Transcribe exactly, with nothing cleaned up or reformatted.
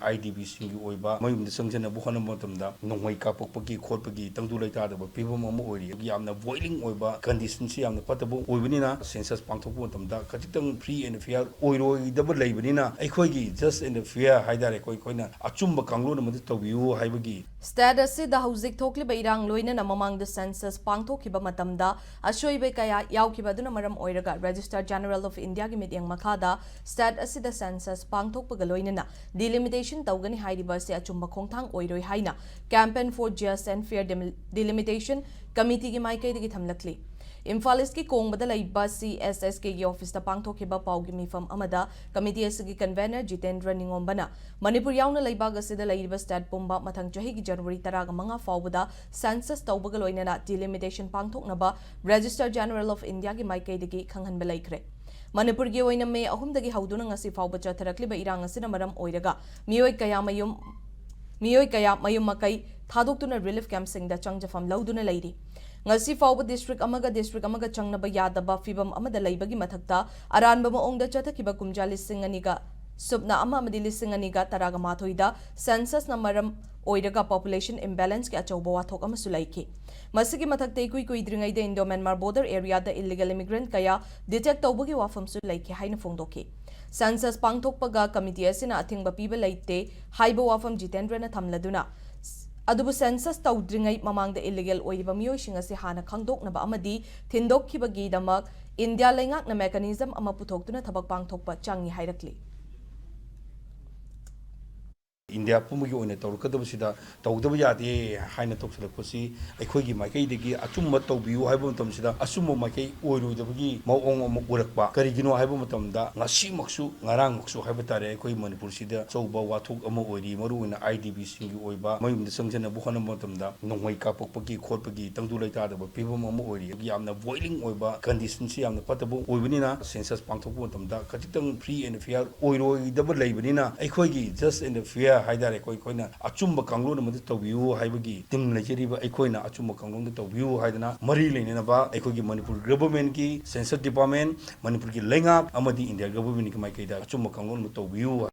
I D ꯕꯤꯁꯤꯡꯒꯤ ꯑꯣꯏꯕ ꯃꯌꯨꯝꯗ ꯆꯪꯁꯤꯟꯅꯕ ꯍꯣꯠꯅꯕ ꯃꯇꯝꯗ ꯅꯣꯡꯃꯩ ꯀꯥꯞꯄꯛꯄꯒꯤ ꯈꯣꯠꯄꯒꯤ ꯇꯪꯗꯨ ꯂꯩꯇꯥꯗꯕ ꯐꯤꯕꯝ ꯑꯃ ꯑꯣꯏꯔꯤ꯫ ꯌꯥꯝꯅ ꯕꯣꯏꯂꯤꯡ ꯑꯣꯏꯕ ꯀꯟꯗꯤꯁꯟꯁꯤ ꯌꯥꯝꯅ ꯐꯠꯇꯕ ꯑꯣꯏꯕꯅꯤꯅ ꯁꯦꯟꯁꯁ ꯄꯥꯡꯊꯣꯛꯄ ꯃꯇꯝꯗ ꯈꯖꯤꯛꯇꯪ ꯐ꯭ꯔꯤ ꯑꯦꯟ ꯐꯤꯌꯔ ꯑꯣꯏꯔꯣꯏꯗꯕ ꯂꯩꯕꯅꯤꯅ ꯑꯩꯈꯣꯏꯒꯤ ꯖꯁ ꯑꯦꯟ ꯐꯤꯌꯔ ꯍꯥꯏꯇꯥꯔꯦꯀꯣ, ꯑꯩꯈꯣꯏꯅ ꯑꯆꯨꯝꯕ ꯀꯥꯡꯂꯣꯟ ꯑꯃꯗ ꯇꯧꯕꯤꯌꯨ ꯍꯥꯏꯕꯒꯤ꯫ ꯁ꯭ꯇꯦꯠ ꯑꯁꯤꯗ ꯍꯧꯖꯤꯛ ꯊꯣꯛꯂꯤꯕ ꯏꯔꯥꯡ ꯂꯣꯏꯅꯅ ꯃꯃꯥꯡꯗ ꯁꯦꯟꯁꯁ ꯄꯥꯡꯊꯣꯛꯈꯤꯕ ꯃꯇꯝꯗ ꯑꯁꯣꯏꯕ ꯀꯌꯥ ꯌꯥꯎꯈꯤꯕ ꯑꯗꯨꯅ ꯃꯔꯝ ꯑꯣꯏꯔꯒ ꯔꯦꯖꯤꯁꯇ꯭ꯔꯥꯔ ꯖꯦꯅꯔꯦꯜ ꯑꯣꯐ ꯏꯟꯗꯤꯌꯥꯒꯤ ꯃꯤꯠꯌꯦꯡ ꯃꯈꯥꯗ ꯁ꯭ꯇꯦꯠ ꯑꯁꯤꯗ ꯁꯦꯟꯁꯁ ꯄꯥꯡꯊꯣꯛꯄꯒ ꯂꯣꯏꯅꯅ ꯗꯤꯂꯤꯃꯤꯇꯦꯁꯟ ꯇꯧꯒꯅꯤ ꯍꯥꯏꯔꯤꯕ ꯑꯁꯤ ꯑꯆꯨꯝꯕ ꯈꯣꯡꯊꯥꯡ ꯑꯣꯏꯔꯣꯏ ꯍꯥꯏꯅ Campaign for Just and Fair Demi-, Delimitation Committeeꯒꯤ ꯃꯥꯏꯀꯩꯗꯒꯤ ꯊꯝꯂꯛꯂꯤ꯫ ꯏꯝꯐꯥꯜ ꯏꯁꯀꯤ ꯀꯣꯡꯕꯗ ꯂꯩꯕ ꯁꯤ ꯑꯦꯁ ꯑꯦꯁ ꯀꯦꯒꯤ ꯑꯣꯐꯤꯁꯇ ꯄꯥꯡꯊꯣꯛꯈꯤꯕ ꯄꯥꯎꯒꯤ ꯃꯤꯐꯝ ꯑꯃꯗ ꯀꯃꯤꯇꯤ ꯑꯁꯤꯒꯤ ꯀꯟꯚꯦꯅꯔ ꯖꯤꯇꯦꯟꯗ꯭ꯔ ꯅꯤꯉꯣꯝꯕꯅ ꯃꯅꯤꯄꯨꯔ ꯌꯥꯎꯅ ꯂꯩꯕꯥꯛ ꯑꯁꯤꯗ ꯂꯩꯔꯤꯕ ꯁ꯭ꯇꯦꯠ ꯄꯨꯝꯕ ꯃꯊꯪ ꯆꯍꯤꯒꯤ ꯖꯅꯋꯥꯔꯤ ꯇꯔꯥꯃꯉꯥ ꯐꯥꯎꯕꯗ ꯁꯦꯟꯁꯁ ꯇꯧꯕꯒ ꯂꯣꯏꯅꯅ ꯗꯤꯂꯤꯃꯤꯇꯦꯁꯟ ꯄꯥꯡꯊꯣꯛꯅꯕ ꯔꯦꯖꯤꯁꯇ꯭ꯔꯥꯔ ꯖꯦꯅꯔꯦꯜ ꯑꯣꯐ ꯏꯟꯗꯤꯌꯥꯒꯤ ꯃꯥꯏꯀꯩꯗꯒꯤ ꯈꯪꯍꯟꯕ ꯂꯩꯈ꯭ꯔꯦ꯫ ꯃꯅꯤꯄꯨꯔꯒꯤ ꯑꯣꯏꯅ ꯃꯦ ꯑꯍꯨꯝꯗꯒꯤ ꯍꯧꯗꯨꯅ ꯉꯁꯤ ꯐꯥꯎꯕ ꯆꯠꯊꯔꯛꯂꯤꯕ ꯏꯔꯥꯡ ꯑꯁꯤꯅ ꯃꯔꯝ ꯑꯣꯏꯔꯒ ꯃꯤꯑꯣꯏ ꯀꯌꯥ ꯃꯌꯨꯝ, ꯃꯤꯑꯣꯏ ꯀꯌꯥ ꯃꯌꯨꯝ ꯃꯀꯩ ꯊꯥꯗꯣꯛꯇꯨꯅ ꯔꯤꯂꯤꯐ ꯀꯦꯝꯞꯁꯤꯡꯗ ꯆꯪꯖꯐꯝ ꯂꯧꯗꯨꯅ ꯂꯩꯔꯤ꯫ ꯉꯁꯤ ꯐꯥꯎꯕ ꯗꯤꯁꯇ꯭ꯔꯤꯛ ꯑꯃꯒ ꯗꯤꯁꯇ꯭ꯔꯤꯛ ꯑꯃꯒ ꯆꯪꯅꯕ ꯌꯥꯗꯕ ꯐꯤꯕꯝ ꯑꯃꯗ ꯂꯩꯕꯒꯤ ꯃꯊꯛꯇ ꯑꯔꯥꯟꯕ ꯃꯑꯣꯡꯗ ꯆꯠꯊꯈꯤꯕ ꯀꯨꯝꯖꯥ ꯂꯤꯁꯤꯡ ꯑꯅꯤꯒ ꯁꯨꯞꯅ ꯑꯃ ꯑꯃꯗꯤ ꯂꯤꯁꯤꯡ ꯑꯅꯤꯒ ꯇꯔꯥꯒ ꯃꯥꯊꯣꯏꯗ ꯁꯦꯟꯁꯁꯅ ꯃꯔꯝ ꯑꯣꯏꯔꯒ ꯄꯣꯄꯨꯂꯦꯁꯟ ꯏꯝꯕꯦꯂꯦꯟꯁꯀꯤ ꯑꯆꯧꯕ ꯋꯥꯊꯣꯛ ꯑꯃꯁꯨ ꯂꯩꯈꯤ꯫ ꯃꯁꯤꯒꯤ ꯃꯊꯛꯇ ꯏꯀꯨꯏ ꯀꯨꯏꯗ꯭ꯔꯤꯉꯩꯗ ꯏꯟꯗꯣ ꯃ꯭ꯌꯥꯟꯃꯥꯔ ꯕꯣꯔꯗꯔ ꯑꯦꯔꯤꯌꯥꯗ ꯏꯂꯤꯒꯦꯜ ꯏꯃꯤꯒ꯭ꯔꯦꯟꯠ ꯀꯌꯥ ꯗꯤꯇꯦꯛ ꯇꯧꯕꯒꯤ ꯋꯥꯐꯝꯁꯨ ꯂꯩꯈꯤ ꯍꯥꯏꯅ ꯐꯣꯡꯗꯣꯛꯈꯤ꯫ ꯁꯦꯟꯁꯁ ꯄꯥꯡꯊꯣꯛꯄꯒ ꯀꯃꯤꯇꯤ ꯑꯁꯤꯅ ꯑꯊꯤꯡꯕ ꯄꯤꯕ ꯂꯩꯇꯦ ꯍꯥꯏꯕ ꯋꯥꯐꯝ ꯖꯤꯇꯦꯟꯗ꯭ꯔꯅ ꯊꯝꯂꯗꯨꯅ, ꯑꯗꯨꯕꯨ ꯁꯦꯟꯁꯁ ꯇꯧꯗ꯭ꯔꯤꯉꯩ ꯃꯃꯥꯡꯗ ꯏꯂꯤꯒꯦꯜ ꯑꯣꯏꯔꯤꯕ ꯃꯤꯑꯣꯏꯁꯤꯡ ꯑꯁꯤ ꯍꯥꯟꯅ ꯈꯪꯗꯣꯛꯅꯕ ꯑꯃꯗꯤ ꯊꯤꯟꯗꯣꯛꯈꯤꯕꯒꯤꯗꯃꯛ ꯏꯟꯗꯤꯌꯥ ꯂꯩꯉꯥꯛꯅ ꯃꯦꯀꯥꯅꯤꯖꯝ ꯑꯃ ꯄꯨꯊꯣꯛꯇꯨꯅ ꯊꯕꯛ ꯄꯥꯡꯊꯣꯛꯄ ꯆꯪꯉꯤ ꯍꯥꯏꯔꯛꯂꯤ꯫ ꯏꯟꯗꯤꯌꯥ ꯄꯨꯝꯕꯒꯤ ꯑꯣꯏꯅ ꯇꯧꯔꯛꯀꯗꯕꯁꯤꯗ ꯇꯧꯗꯕ ꯌꯥꯗꯦ ꯍꯥꯏꯅ ꯇꯧꯁꯤꯜꯂꯛꯄꯁꯤ ꯑꯩꯈꯣꯏꯒꯤ ꯃꯥꯏꯀꯩꯗꯒꯤ ꯑꯆꯨꯝꯕ ꯇꯧꯕꯤꯌꯨ ꯍꯥꯏꯕ ꯃꯇꯝꯁꯤꯗ ꯑꯆꯨꯝꯕ ꯃꯥꯏꯀꯩ ꯑꯣꯏꯔꯣꯏꯗꯕꯒꯤ ꯃꯑꯣꯡ ꯑꯃ ꯎꯔꯛꯄ꯫ ꯀꯔꯤꯒꯤꯅꯣ ꯍꯥꯏꯕ ꯃꯇꯝꯗ ꯉꯁꯤꯃꯛꯁꯨ, ꯉꯔꯥꯡꯃꯛꯁꯨ ꯍꯥꯏꯕ ꯇꯥꯔꯦ, ꯑꯩꯈꯣꯏ ꯃꯅꯤꯄꯨꯔꯁꯤꯗ ꯑꯆꯧꯕ ꯋꯥꯊꯣꯛ ꯑꯃ ꯑꯣꯏꯔꯤ꯫ ꯃꯔꯨꯑꯣꯏꯅ ꯑꯥꯏ ꯗꯤ ꯕꯤꯁꯤꯡꯒꯤ ꯑꯣꯏꯕ ꯃꯌꯨꯝꯗ ꯆꯪꯁꯤꯟꯅꯕ ꯍꯣꯠꯅꯕ ꯃꯇꯝꯗ ꯅꯣꯡꯃꯩ ꯀꯥꯞꯄꯛꯄꯒꯤ ꯈꯣꯠꯄꯒꯤ ꯇꯪꯗꯨ ꯂꯩꯇꯥꯗꯕ ꯐꯤꯕꯝ ꯑꯃ ꯑꯣꯏꯔꯤ꯫ ꯌꯥꯝꯅ ꯕꯣꯏꯂꯤꯡ ꯑꯣꯏꯕ ꯀꯟꯗꯤꯁꯟꯁꯤ ꯌꯥꯝꯅ ꯐꯠꯇꯕ ꯑꯣꯏꯕꯅꯤꯅ ꯁꯦꯟꯁꯁ ꯄꯥꯡꯊꯣꯛꯄ ꯃꯇꯝꯗ ꯈꯖꯤꯛꯇꯪ ꯐ꯭ꯔꯤ ꯑꯦꯟ ꯐꯤꯌꯔ ꯑꯣꯏꯔꯣꯏꯗꯕ ꯂꯩꯕꯅꯤꯅ ꯑꯩꯈꯣꯏꯒꯤ ꯖꯁ ꯑꯦꯟ ꯐꯤꯌꯔ ꯍꯥꯏꯇꯥꯔꯦꯀꯣ, ꯑꯩꯈꯣꯏꯅ ꯑꯆꯨꯝꯕ ꯀꯥꯡꯂꯣꯟ ꯑꯃꯗ ꯇꯧꯕꯤꯌꯨ ꯍꯥꯏꯕꯒꯤ ꯇꯤꯝ ꯂꯩꯖꯔꯤꯕ ꯑꯩꯈꯣꯏꯅ ꯑꯆꯨꯝꯕ ꯀꯥꯡꯂꯣꯟꯗ ꯇꯧꯕꯤꯌꯨ ꯍꯥꯏꯗꯅ ꯃꯔꯤ ꯂꯩꯅꯅꯕ ꯑꯩꯈꯣꯏꯒꯤ ꯃꯅꯤꯄꯨꯔ ꯒꯚꯔꯟꯃꯦꯟꯠꯀꯤ ꯁꯦꯟꯁꯁ ꯗꯤꯄꯥꯔꯠꯃꯦꯟꯠ, ꯃꯅꯤꯄꯨꯔꯒꯤ ꯂꯩꯉꯥꯛ ꯑꯃꯗꯤ ꯏꯟꯗꯤꯌꯥ ꯒꯚꯔꯟꯃꯦꯟꯠꯀꯤ ꯃꯥꯏꯀꯩꯗ ꯑꯆꯨꯝꯕ ꯀꯥꯡꯂꯣꯟ ꯑꯃ ꯇꯧꯕꯤꯌꯨ꯫